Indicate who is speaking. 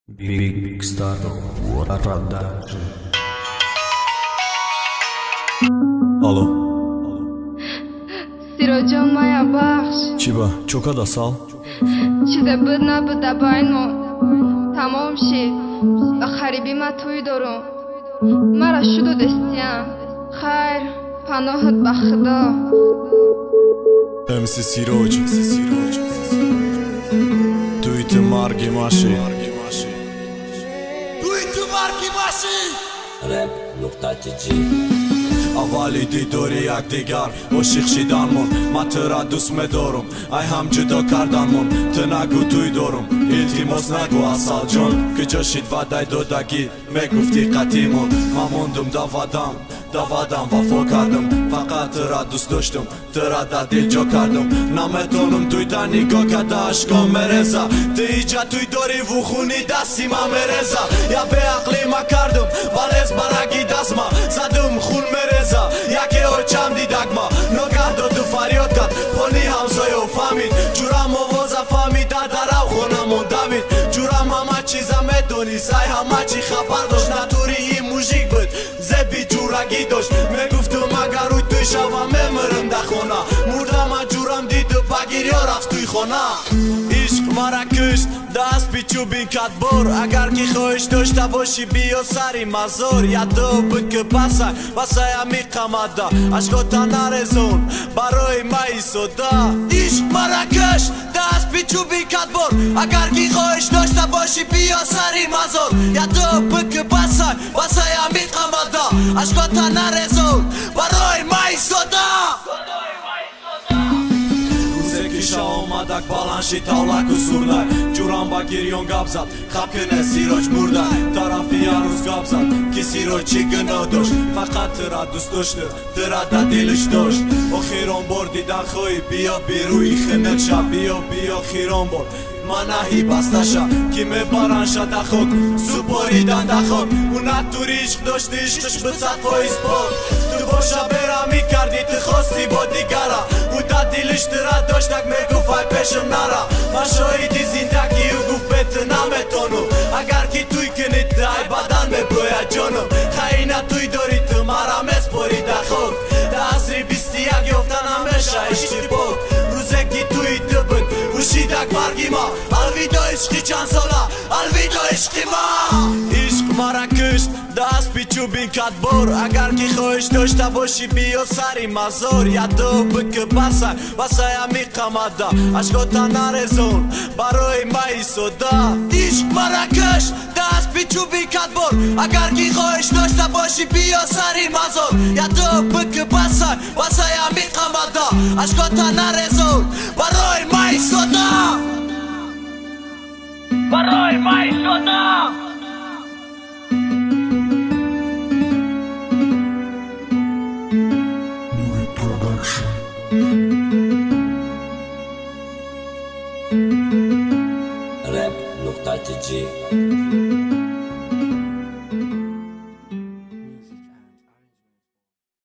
Speaker 1: Big Star Production.
Speaker 2: Алло.
Speaker 3: Сироҷон, мая бахш.
Speaker 2: Чӣ ба? Чо када сал?
Speaker 3: Чизе буд набуд да байно. Тамом шид. Ба хариби ма тӯй дорум. Мара шуду дестиям. Хайр, паноҳат ба Худо.
Speaker 2: МС Сироҷ. Туи ту марги маши. Туи ту марги маши.
Speaker 4: Реп нуқта тж.
Speaker 2: Аввали дидори якдигар ошиқ шиданмон. Ман тура дӯст медорум, ай ҳам ҷудо карданмон. Ту нагӯ тӯй дорум, илтимос нагӯ асалҷон. Куҷо шид ваъдай додагӣ, мегуфтӣ қатъимон. Ман мондум давадам, давадам вафо кардам. Фақат тура дӯст доштум, тура дар дил ҷо кардам. Наметонум туйта нигоҳ карда ашком мереза. Ту иҷа тӯй дориву хуни дасти ман мереза. Я беақлӣ ма кардум, валез бараги дастма задум хун мереза. Яке очам дидагма ногаҳ доду фарёд кард, пони ҳамсоё фаҳмид. Ҷурам овоза фаҳмид, дар дарав хонамон дамид. Ҷурам ҳама чиза медонист, ай ҳама чӣ хабар дошт. Натури ин мужик буд, зеби ҷурагӣ дошт. Мегуфтум агар ӯ тӯй шава мемирам дар хона. Мурдам аз ҷурам диду ба гирё рафт тӯй хона. Ишқ мара кушт, даст бичӯбин кадбор. Агар ки хоҳиш дошта бошӣ биё сари мазор. Ядо бикӣ басай, басай ами қамада. Ашкота нарезон барои майи сода. Ишқ мара кушт, даст бичӯбин кадбор. Агар ки хоҳиш дошта бошӣ биё сари мазор. Ядо бикӣ басай, басай ами қамада. Ашкота нарезон барои майи сода. Киша омадак баланд шид тавлаку сурдай. Ҷурам ба гирён гап зад, хаб кине Сироҷ мурдай. Тарафи ярӯз гап зад, ки Сироҷ чӣ гуноҳ дошт. Фақат тура дӯст дошту, тура дар дилиш дошт. Охирон бор дидан хоҳӣ, биё бирӯи хинак ша. Биё, биё хирон бор, манаҳи басташа. Ки мебаранша дар хок, супоридан дар хок. Ӯ натури ишқ дошти, ишқиш буд садфоиз пок. Ту боша бера мекардӣ, ту хости бо дигара. Ӯ дар дилиш тура доштак, мегуфт ай пешам нара. Ман шоҳиди зиндагӣ, ӯ гуфт бе ту наметонум. Агар ки тӯй кунӣ, ту ай бадан мебояд ҷонум. Хайна тӯй дорӣ, ту мара меспорӣ дар хок. Дар асри 21 ёфта намеша ишқи пок. Рӯзе ки тӯи ту буд, ӯ шидак марги ма. Алвидо ишқи чандсола, алвидо ишқи ма. Ишқ мара кушт, даст бичӯбин кадбор. Агар ки хоҳиш дошта бошӣ биё сари мазор. Ядо бикӣ басай, басай ами қамада. Ашкота нарезон барои майи сода. Ишқ мара кушт, даст бичӯбин кадбор. Агар ки хоҳиш дошта бошӣ биё сари мазор. Ядо бикӣ басай, басай ами қамада. Ашкота нарезон барои майи сода. Барои майи сода.
Speaker 4: Rap нуқта тж.